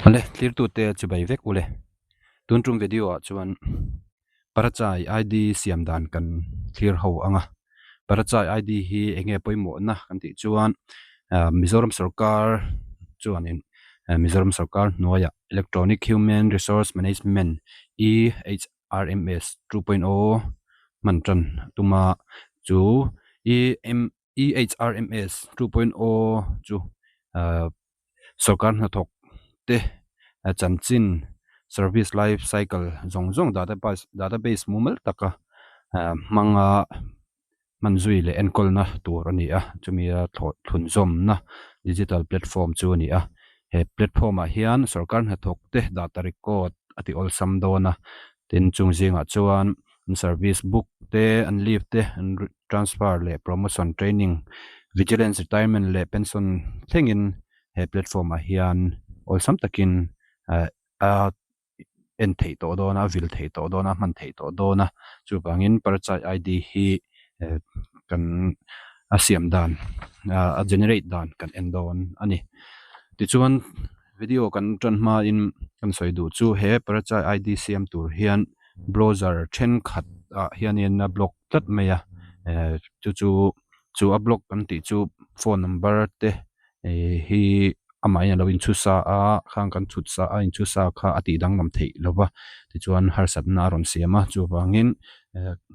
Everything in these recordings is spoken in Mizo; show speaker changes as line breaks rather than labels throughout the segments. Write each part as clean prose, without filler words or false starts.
Awle, thlirtute chibai vek ule. Tun tum video ah chuan Parachai ID siam dan kan thlir ho ang a. Parachai ID hi eng nge pawimawhna kan tih chuan Mizoram sorkar chuanin Mizoram sorkar hnuaiah Electronic Human Resource Management, EHRMS, 2.0 hman tan a tum a, chu EHRMS 2.0 chu Sorkar hnathawk te chanchin service life cycle zawng zawng database mumal taka hmanga hman zui leh enkawlna tur a ni a, chumi a thlunzawmna digital platform chu a ni a. He platform ah hian sorkar hnathawk te data record a ti awlsam dawn a, tin chung zingah chuan an service book te, an leave te, an transfer leh promotion, training, vigilance, retirement leh pension thlengin he platform ah hian awlsam takin a en theih tawh dawn a, a vil theih tawh dawn a, a hman theih tawh dawn a, chuvangin Parachai ID hi kan a siam dan a generate dan kan en dawn a ni. Tichuan video kan tan hmain kan sawi duh chu he Parachai ID siam tur hian browser thenkhat ah hianin a block tlat mai a, chu chu chu a block kan tih chu phone number te hi amahin a lo inchhu sa a, khang kan chhut sa a inchhu sa kha a tih danglam theih lo va, tichuan harsatna a rawn siam a, chuvangin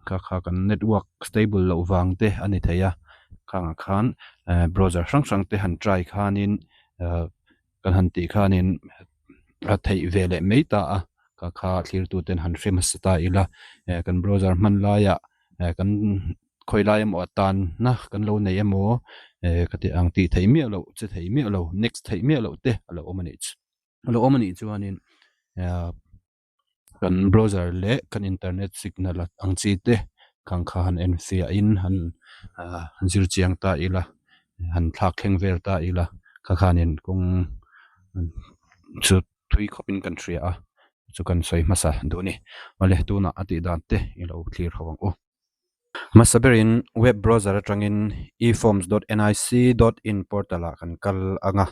kha kha kan network stable loh vang te a ni thei a, khangah khan browser hrang hrang te han try khanin kan han tih khanin a theih ve leh mai ta a, kha kha thlirtu ten han hre hmasa ta ila kan browser hman laiah kan khawi lai emaw atan na kan lo nei emaw eh ka tih ang tih theih miah loh che theih miah lo next theih miah loh te a lo awm a nih chu a lo awm a nih chuanin ah kan browser leh kan internet signal ang chi te khang kha han en fiahin han ah zir chiang ta ila han thlak thleng vel ta ila kha khanin kawng chu thui khawpin kan hria a chu kan sawi hmasa duh a ni awle tunah a tih dan te i lo thlir ho ang u. Hmasa berin web browser atangin eforms dot nic dot in portal ah kan kal ang a,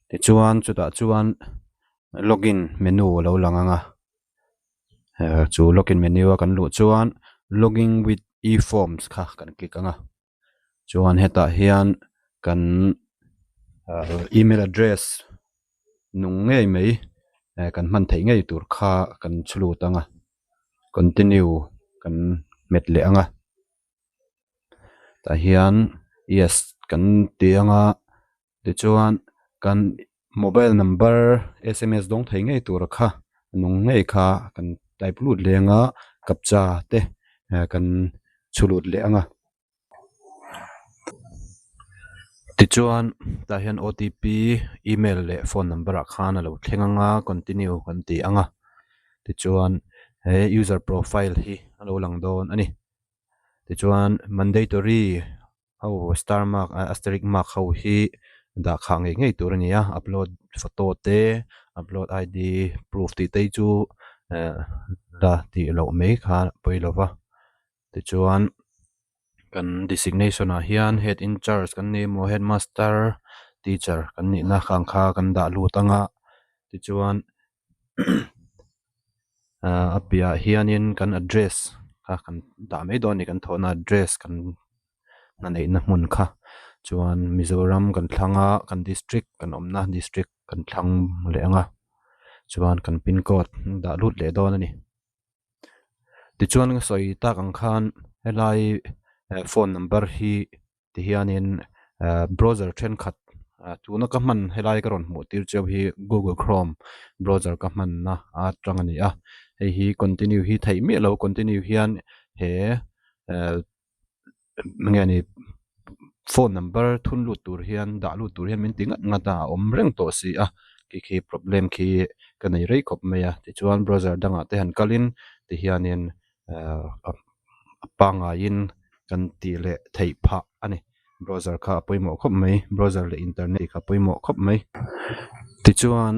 tichuan chutah chuan login menu a lo lang ang a, chu login menu a kan luh chuan login with eforms kha kan click ang a, chuan hetah hian kan email address nung ngei mai kan hman theih ngei tur kha kan chhu lut ang a. Continue kan hmet leh ang a, tah hian yes kan ti ang a, tichuan kan mobile number sms dawng thei ngei tur kha nung ngei kha kan type lut leh ang a, captcha te kan chhu lut leh ang a. Tichuan tah hian OTP email leh phone number ah khan a lo thleng ang a continue kan ti ang a tichuan he user profile hi a lo lang dawn a ni tichuan mandatory ho star mark asterisk mark ho hi dah khah ngei ngei tur a ni a upload photo te upload ID proof tih te hi chu eh la tih loh mai kha pawi lo va. Tichuan kan designation ah hian head in charge kan ni emaw headmaster teacher kan nihna ang kha kan dah lut ang a tichuan ah a piahah hianin kan address kha kan dah mai dawn a ni kan thawhna address kan hna neihna hmun kha chuan Mizoram kan thlang a kan district kan awmna district kan thlang leh ang a chuan kan pin code an dah lut leh dawn a ni. Tichuan ka sawi tak ang khan helai phone number hi ti hianin browser thenkhat tuna ka hman helai ka rawn hmuh tir cheu hi google chrome browser ka hmanna atang a ni a hei hi continue hi theih miah lo continue hian he. Nge ni phone number thun lut tur hian dah lut tur hian min ti ngat ngat a a awm reng tawh si a khi khi problem khi ka nei rei khawp mai a tichuan browser dangah te han kalin tihianin ahh a pangaiin kan tih leh theih phah a ni browser kha a pawimawh khawp mai browser leh internet kha a pawimawh khawp mai tichuan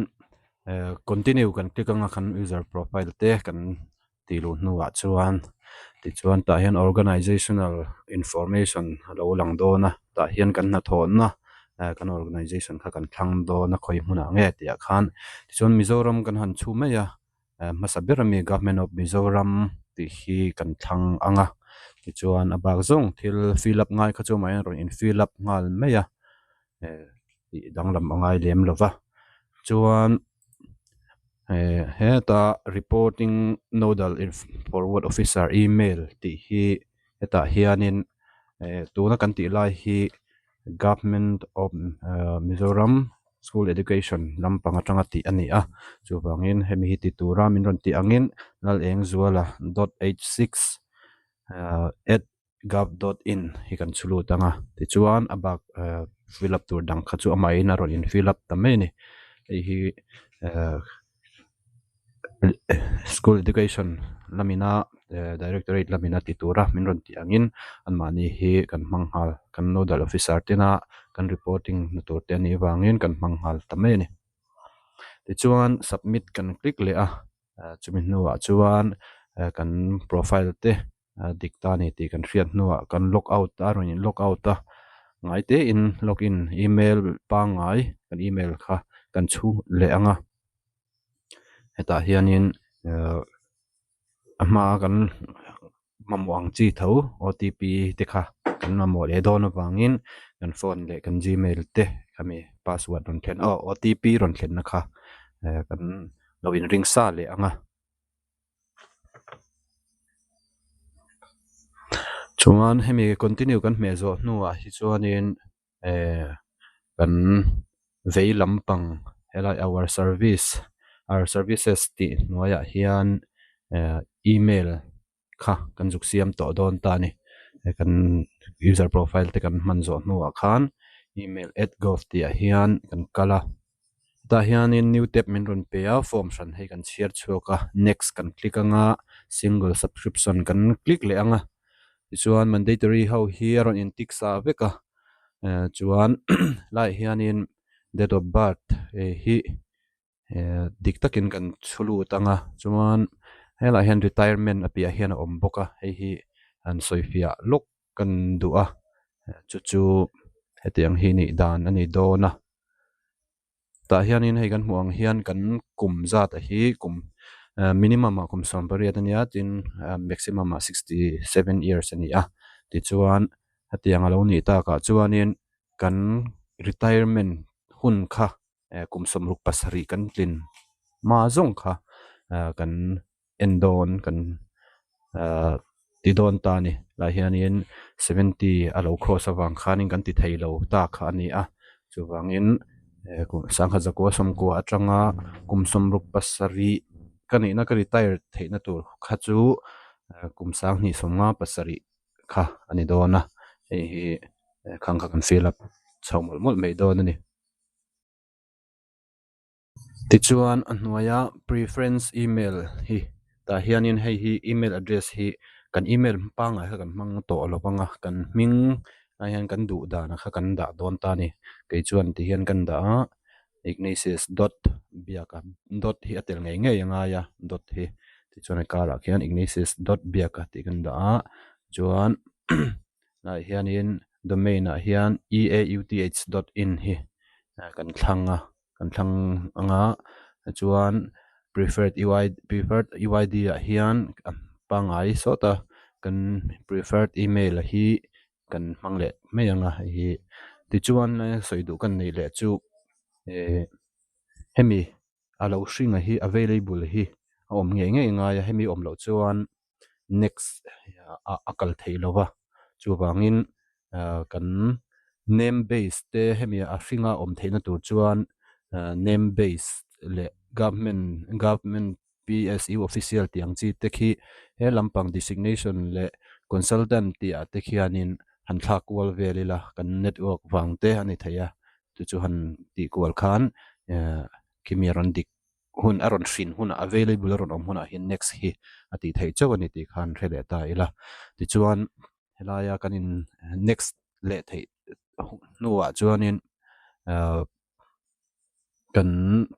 ehh continue kan click anga kan user profile te kan. Tih luh hnuah chuan tichuan tah hian organisational information a lo lang dawn a tah hian kan hnathawhna kan organization kha kan thlang dawn a khawi hmunah nge tih ah khan tichuan Mizoram kan han chhu mai a hmasa ber ami government of Mizoram tih hi kan thlang ang a tichuan a bak zawng thil fill up ngai kha chu amah hian a rawn in fill up nghal mai a tih danglam a ngai lem lo va chuan heta reporting nodal forward officer email tih hi hetah hianin tuna kan tih lai hi government of Mizoram school education lampang atanga tih a ni a chuvangin hemi hi ti tura min rawn tih angin Lalengzuala dot 86 at gov dot in hi kan chhu lut ang a tichuan a bak fill up tur dang kha chu amahin a rawn in fill up ta mai a ni hei hi school education lamina directorate lamina ti tura min rawn tih angin anmahni hi kan hmang nghal kan nodal officer tena kan reporting na tur te anih avangin kan hmang nghal ta mai a ni tichuan submit kan click leh a chumi hnuah chuan kan profile te dik ta a ni tih kan hriat hnuah kan log out a rawn in log out a ngai te in log in email pangngai kan email kha kan chhu leh ang a hetah hianin a hmaa kan mamawh ang chi tho O T P te kha kan mamawh leh dawn avangin kan phone leh kan gmail te khami password rawn thlen aw O T P rawn thlenna kha kan lo inring sa leh ang a. Chuan hemi continue kan hmeh zawh hnuah hi chuanin eh kan vei lampang helai our service our services tih hnuaiah hian eh email kha kan zuk siam tawh dawn ta a ni kan user profile te kan hman zawh hnuah khan email at gov tih ah hian kan kal a. Tah hianin new tab min rawn pe a form hran hei kan chhiar chhuak a next kan click anga single subscription kan click leh anga tichuan mandatory ho hi a rawn in tick sa vek a eh chuan helaiah hianin date of birth hi eh dik takin kan chhu lut anga chuan helaiah hian retirement a piah hian a awm bawk a hei hi an sawi fiah lawk kan duh a chu chu hetiang hi nih dan a ni dawn a tah hianin hei kan hmuh ang hian kan kum zat a hi kum minimum ah kum 18 a nia tin maximum ah 67 years a ni a tichuan hetiang a lo nih takah chuanin kan retirement hun kha kum 67 kan tlin hma zawng kha kan en dawn kan ahh ti dawn ta a ni lah hianin 70 a lo cross avang khanin kan ti thei lo ta kha a ni a chuvangin kum 1990 atanga kum 67 ka nihna ka retire theihna tur kha chu kum 2057 kha a ni dawn a hei hi khang kha kan fill up chho mawlh mawlh mai dawn a ni. Tichuan a hnuaia preference email hi tah hianin hei hi email address hi kan email pangngai kha kan hmang tawh lo vang a kan hming ah hian kan duh dan kha kan dah dawn ta a ni kei chuan ti hian kan dah a Ignatius dot biaka dot hi a tel ngei ngei a ngai a dot hi tichuan a karah khian Ignatius dot biaka tih kan dah a chuan ah hianin domain ah hian eauth dot in hi kan thlang a kan thlang ang a chuan preferred ui preferred uid ah hian a pangngai sawt a kan preferred email hi kan hmang leh mai ang a hei hi tichuan sawi duh kan neih leh chu eh hemi a lo hringa hi available hi a awm ngei ngei ngai a hemi awm loh chuan next ah a kal theih lo va chuvangin kan name base te hemi a hringa awm theihna tur chuan name base leh government government P_S_U official tih ang chi te khi he lampang designation leh consultant tih ah te khianin han thlak kual vel ila kan network vang te a ni thei a chu chu han tih kual khan khimi a rawn dik hun a rawn hrin hunah available a rawn awm hunah hian next hi a tih theih chauh a ni tih khan hre leh ta ila tichuan helaia kan in next leh theih hnuah chuanin ahh kan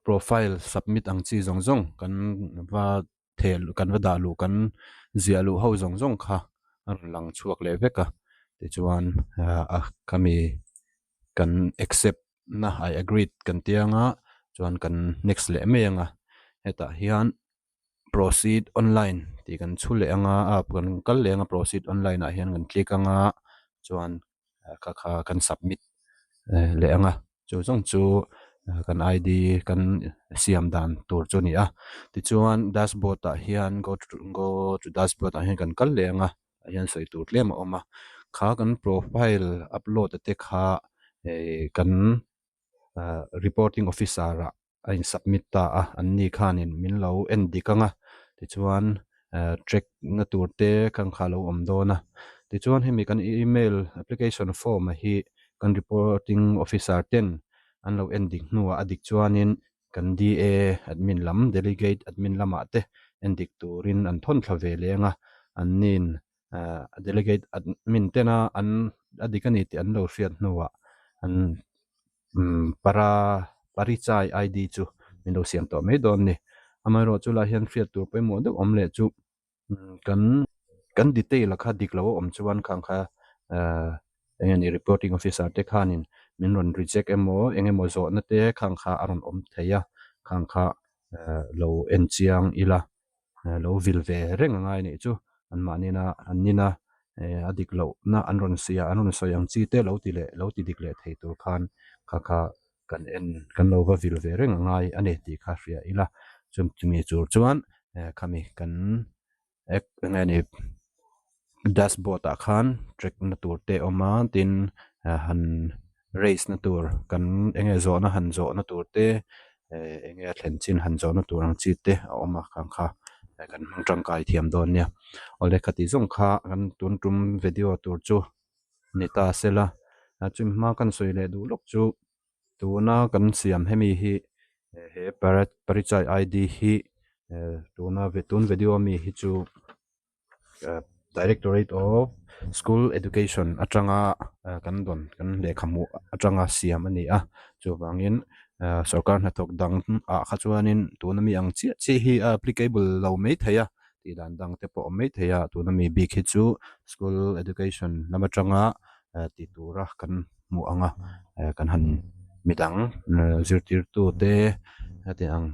profile submit ang chi zawng zawng kan va thel kan va dah luh kan ziah luh ho zawng zawng kha a rawn lang chhuak leh vek a tichuan ahh khami. kan accept na I agreed kan tia anga chuan kan next leh mai anga hetah hian proceed online tih kan chhu leh anga ah kan kal leh anga proceed online ah hian kan click anga chuan kha kha kan submit leh anga chu zawng chu kan I_D kan siam dan tur chu a ni a tichuan dashboard ah hian go to go to dashboard ah hian kan kal leh anga ah hian sawi tur tlem a awm a kha kan profile upload a te kha eh kan ah reporting officer ah a in submit ta a an ni khanin min lo en dik ang a tichuan eh track na tur te khan kha alo awm dawn a tichuan hemi kan email application form a hi kan reporting officer ten an lo en dik hnuah a dik chuanin kan D_A admin lam delegate admin lamah te en dik turin an thawn thla ve leng a an nin eh delegate admin tena an a dik a ni tih an lo hriat hnuah an umm para parichai I_D chu min lo siam tawh mai dawn a ni amaherawh chu lai hian hriat tur pawimawh deuh awm leh chu kan kan detail a kha dik lo a awm chuan khang kha eh eng nge ni reporting officer te khanin min rawn reject emaw eng emaw zawhna te khang kha a rawn awm thei a khang kha eh lo en chiang ila. Lo vil ve reng a ngai anih chu an mahni na an nina eh a dik loh na an rawn sia an rawn sawi ang chi te lo ti leh lo ti dik leh thei tur khan kha kha kan en kan lo va vil ve reng a ngai a ni tih kha hria ila chumi tur chuan eh khami kan eng nge ni dashboard ah khan track na tur te a awm a tin han raise na tur kan eng nge zawhna han zawhna tur te eh eng nge a thlen chin han zawhna tur ang chi te a awm a khang kha kan hmang tangkai thiam dawn nia awle khati zawng kha kan tun tum video tur chu ni ta sela chumi hma kan sawi leh duh lawk chu tuna kan siam hemi hi he parichai I_D hi eh tuna tun video ami hi chu. Directorate of School Education atanga kan dawn kan lehkha hmuh atanga siam a ni a chuvangin sorkar hnathawk dang ah kha chuanin tuna mi ang chiah chiah hi a applicable lo mai thei a tih dan dang te pawh a awm mai thei a tuna mi bik hi chu School Education lam atanga ti tura kan hmuh ang a kan han midang zirtirtu te heti ang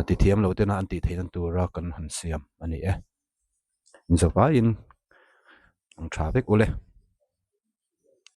ti thiam lo tena an tih theihna tura kan han siam a ni e. Inzawvaiin ang tha vek ule.